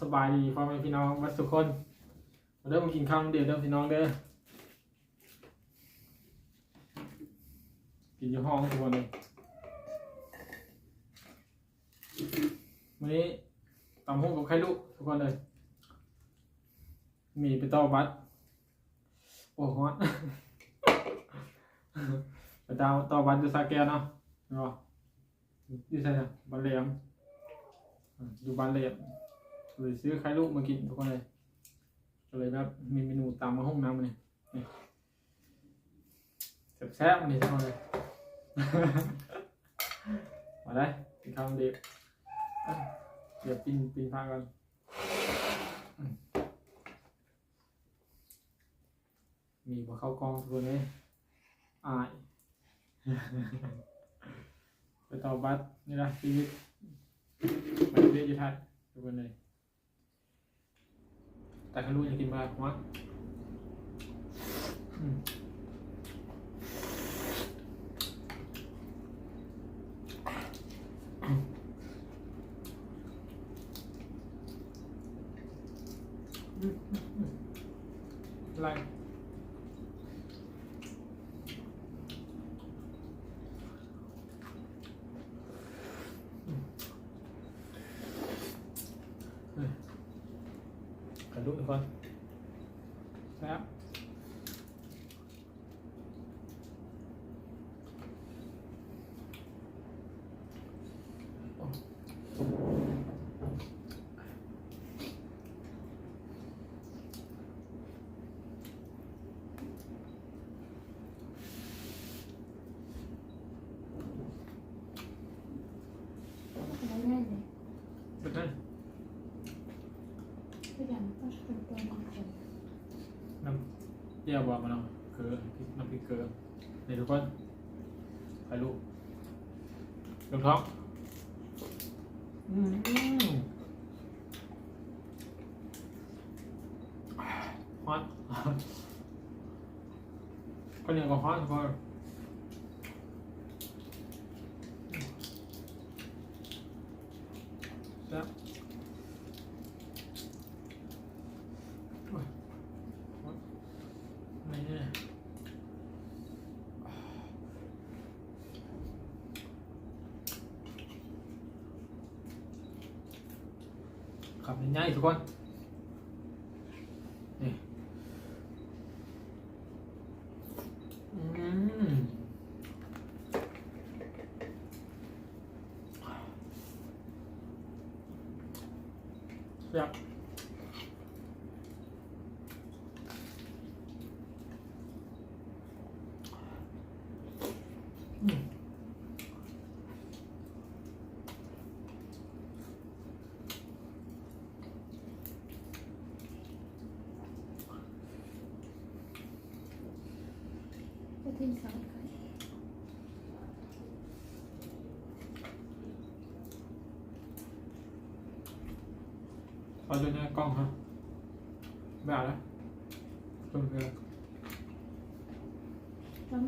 ສະບາຍດີພໍ່ແມ່ພີ່ນ້ອງເບິດສູ່ຄົນ ມາເດີມາກິນເຂົ້ານຳເດເດີພີ່ນ້ອງເດີ ກິນຢູ່ຫ້ອງທຸກຄົນເດີ. ມື້ນີ້ຕຳຫຸ່ງກັບໄຂ່ລຸທຸກຄົນເດີ ມີໄປຕໍ່ບັດ ໂອ້ ຮ້ອນ ໄປຕໍ່ ຕໍ່ບັດຢູ່ສະແກ້ວເນາະ ແມ່ນບໍ່? ຢູ່ໃສນະ? ບ້ານແຫຼມ ອາ ຢູ່ບ້ານແຫຼມ ເລີຍຊື້ໄຂ່ລຸມາກິນທຸກຄົນເລີຍ ກໍເລີຍແບບມີເມນູຕຳບັກຫຸ່ງນຳມື້ນີ້ ແຊບໆ ມື້ນີ້ທຸກຄົນເລີຍ ມາເດີ ກິນເຂົ້ານຳເດ ດຽວປິ່ນ ປິ່ນຜ້າກ່ອນ. ມີບໍ່ເຂົ້າກ້ອງທຸກຄົນເອີຍ ອາຍ ໄປຕໍ່ບັດນີ້ລະ ຊີວິດ ໄປເວຍຢູ່ໄທທຸກຄົນເອີຍ. ແຕ່ຄັນລູກຢາກກິນບໍ່ໄດ້ ເພາະວ່າ ອືມ ອືມ ອືມ ອືມ ໄລ່ ໄຂ່ລຸທຸກຄົນ ແຊບ. ນ້ຳ ແຈ່ວບໍ່ ມາເນາະ ເກີ ນ້ຳພຣິກເກີ ນີ້ທຸກຄົນ ໄຂ່ລຸ ລົງທ້ອງ ອືມ ຮ້ອນ ເຂົ້າໜຽວກໍຮ້ອນ ທຸກຄົນ ແຊບ. ຄຳໃຫຍ່ໆ ທຸກຄົນ ນີ້ ອືມ ແຊບ ອືມ ເອົາຢູ່ໃນກ່ອງຫັ້ນ ບໍ່ເອົາລະ ເບິ່ງເດີ ອືມ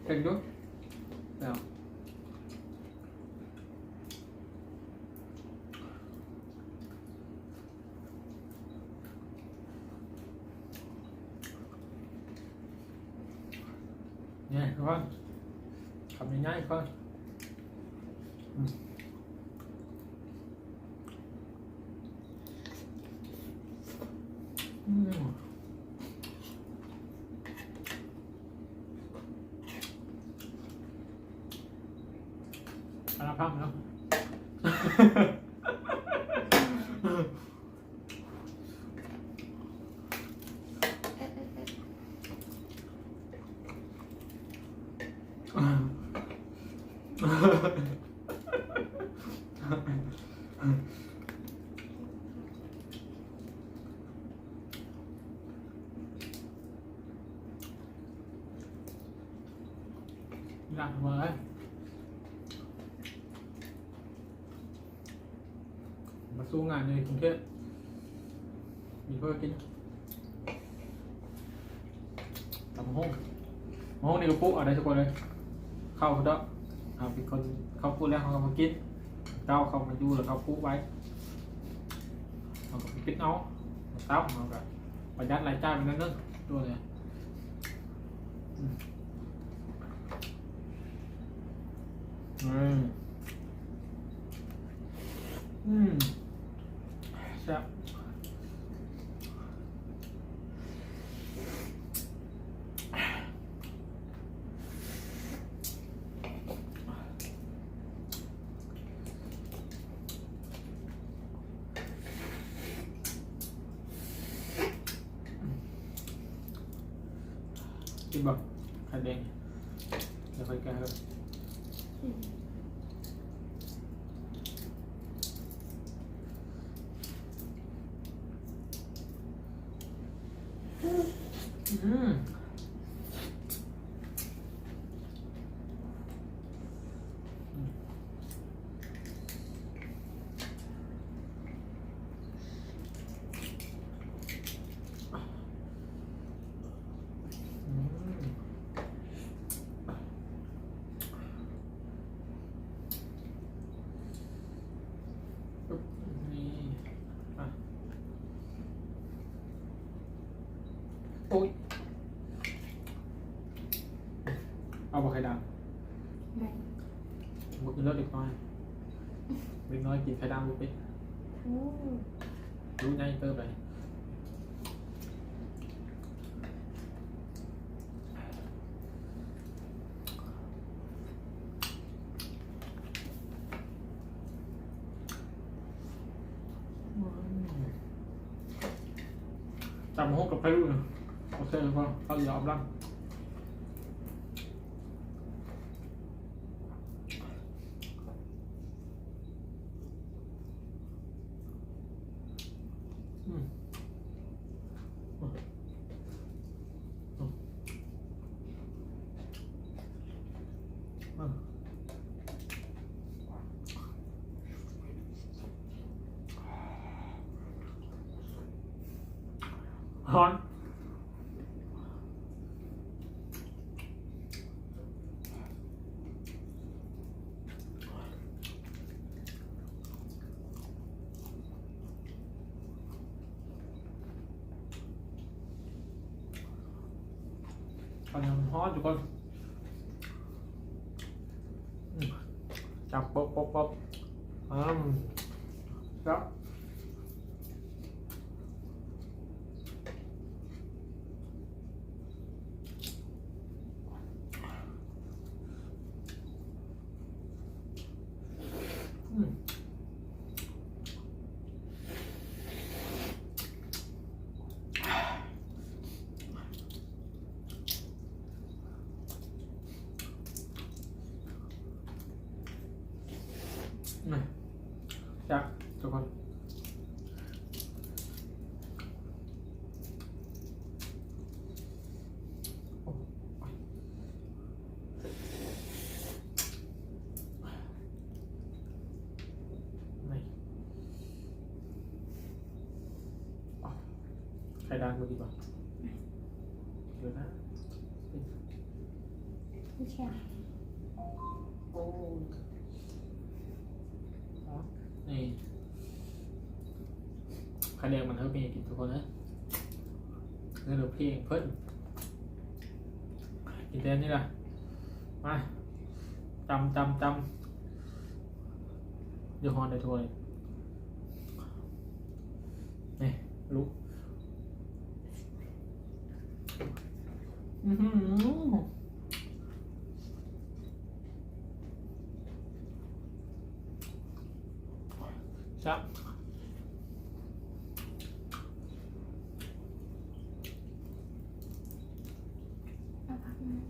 ເບິ່ງດູ ແລ້ວ ນີ້ທຸກຄົນ ຄຳໃຫຍ່ໆ ທຸກຄົນ ອືມ ອືມ ອາລະພັງເນາະ. ຢາກເລີຍ ມາສູ້ງານຢູ່ກຸງເທບ ມີເພື່ອກິນ ຕຳບັກຫຸ່ງ ບັກຫຸ່ງນີ້ກໍປຸກເອົາໄດ້ທຸກຄົນເລີຍ ເຂົ້າພຸ້ນດອກ ເຮົາເປັນຄົນເຂົ້າປຸກແລ້ວເຮົາກໍມາກິນ ເກົ່າເຂົາມາຢູ່ແລ້ວເຂົາປູກໄວ້ ເຮົາກໍໄປປິດເອົາ ເຕົາເຮົາກໍປະຢັດລາຍຈ່າຍໄປໜ້ອຍໜຶ່ງ ຕົວນີ້ ອືມ ອືມ ອືມ ແຊບ. ກິນບໍ່ ໄຂ່ແດງ ແລ້ວຄ່ອຍແກະໃຫ້. ອືມ ອືມ ອືມ. ນີ້ ອ່ະ ໂອ້ຍ ເອົາບໍ່ໄຂ່ດາວ? ໄດ້ ບໍ່ກິນແລ້ວເດັກນ້ອຍ ເດັກນ້ອຍກິນໄຂ່ດາວບໍ່ເປັນ. ໂອ້ ລູກໃຫຍ່ເຕີບແລ້ວ. ຕຳບັກຫຸ່ງກັບໄຂ່ດຸນ ໂອເຄ ທຸກຄົນ ເຂົ້າດຽວອອບຫຼັງ. ອືມ ອືມ ອືມ ຮ້ອນ. ຕອນນີ້ມັນຮ້ອນທຸກຄົນ ອືມ ຈັບປົບໆໆ ອືມ ແຊບ. ອືມ ນີ້ ແຊບທຸກຄົນ. ໄຂ່ດາວບໍ່ກິນບໍ່? ກິນແລ້ວນະ. ບໍ່ແຊບ. ໂອ້ ນີ້ ໄຂ່ແດງມັນເຮີເມກິນທຸກຄົນເອີຍ ເຮີເພງເພິ່ນ ກິນແຕ່ນີ້ລະ. ມາ ຕຳ ຕຳ ຕຳ ຢ່າຮ້ອນເດີທຸກຄົນ. ນີ້ ລຸກ ອືຫື ແຊບ. ເອົາຜັກມາ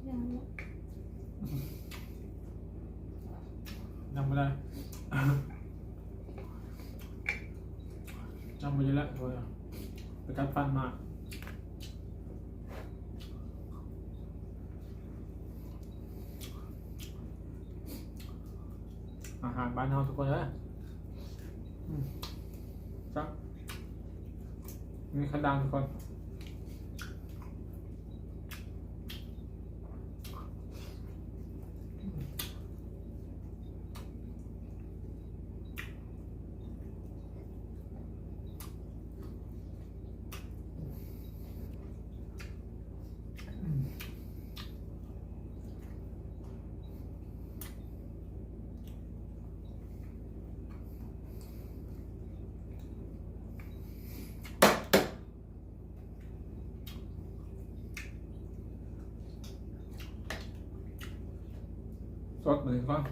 ຍັງ ຍັງບໍ່ໄດ້ ຍັງບໍ່ໄດ້ລະ ໄປກັດຟັນມາ. ອາຫານບ້ານເຮົາທຸກຄົນເອີຍ. ອືມ ແຊບ ມີໄຂ່ດາວທຸກຄົນ. ອືມ ສດມື້ນີ້ກ່ອນ.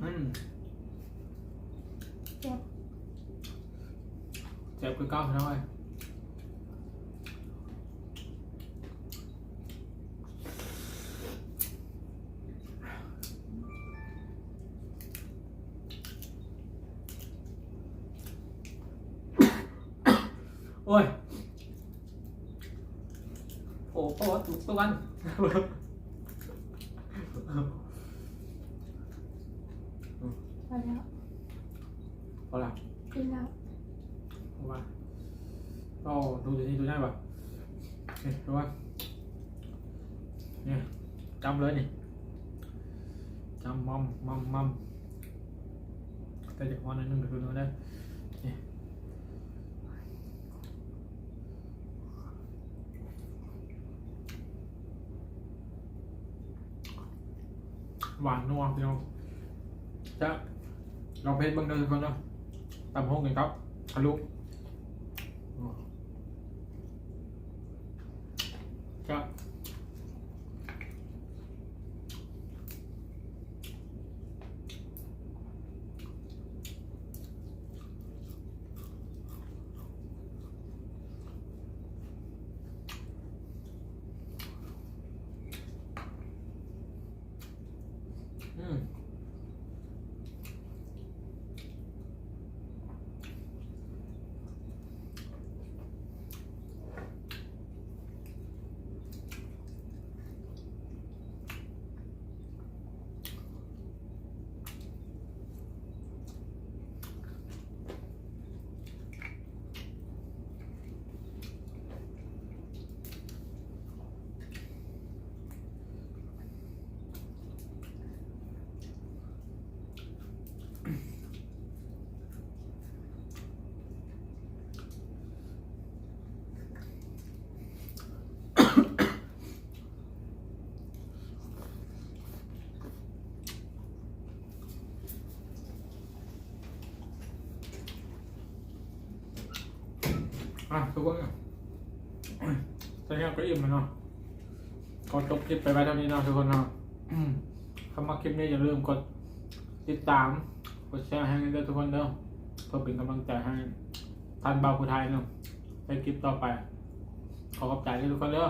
ອືມ ແຊບ ແຊບຄືເກົ່າພີ່ນ້ອງເອີຍ. ໂອ້ຍ ໂອ້ ໂອ້ ທຸກໆ ວັນ. ພໍແລ້ວ ພໍແລ້ວ ກິນແລ້ວ. ວ່າ ໂອ້ ດູຕົວນີ້ ຕົວໃຫຍ່ວ່າ ນີ້ ຕົວ ນີ້ ຈ້ຳເລີຍນີ້ ຈ້ຳ ໝ່ຳ ໝ່ຳ ໝ່ຳ. ແຕ່ຈະຮ້ອນໜ້ອຍໜຶ່ງ ກໍຄືເດີ ນີ້ ຫວານນົວພີ່ນ້ອງ. ຈະລອງເຮັດເບິ່ງເດີທຸກຄົນເດີ ຕຳບັກຫຸ່ງກິນກັບຂະລຸ. ອືມ ຈະ ອືມ ອ່ະ ທຸກຄົນ ຕອນນີ້ກໍອີ່ມແລ້ວເນາະ. ຂໍຈົບຄລິບໄປໄວ້ເທົ່ານີ້ເນາະທຸກຄົນເນາະ. ຄັນມັກຄລິບນີ້ຢ່າລືມກົດຕິດຕາມ ກົດແຊໃຫ້ເດີທຸກຄົນເດີ ເພື່ອເປັນກຳລັງໃຈໃຫ້ທ່ານບ່າວຜູ້ໄທເນາະ ໃນຄລິບຕໍ່ໄປ. ຂໍຂອບໃຈເດີທຸກຄົນເດີ.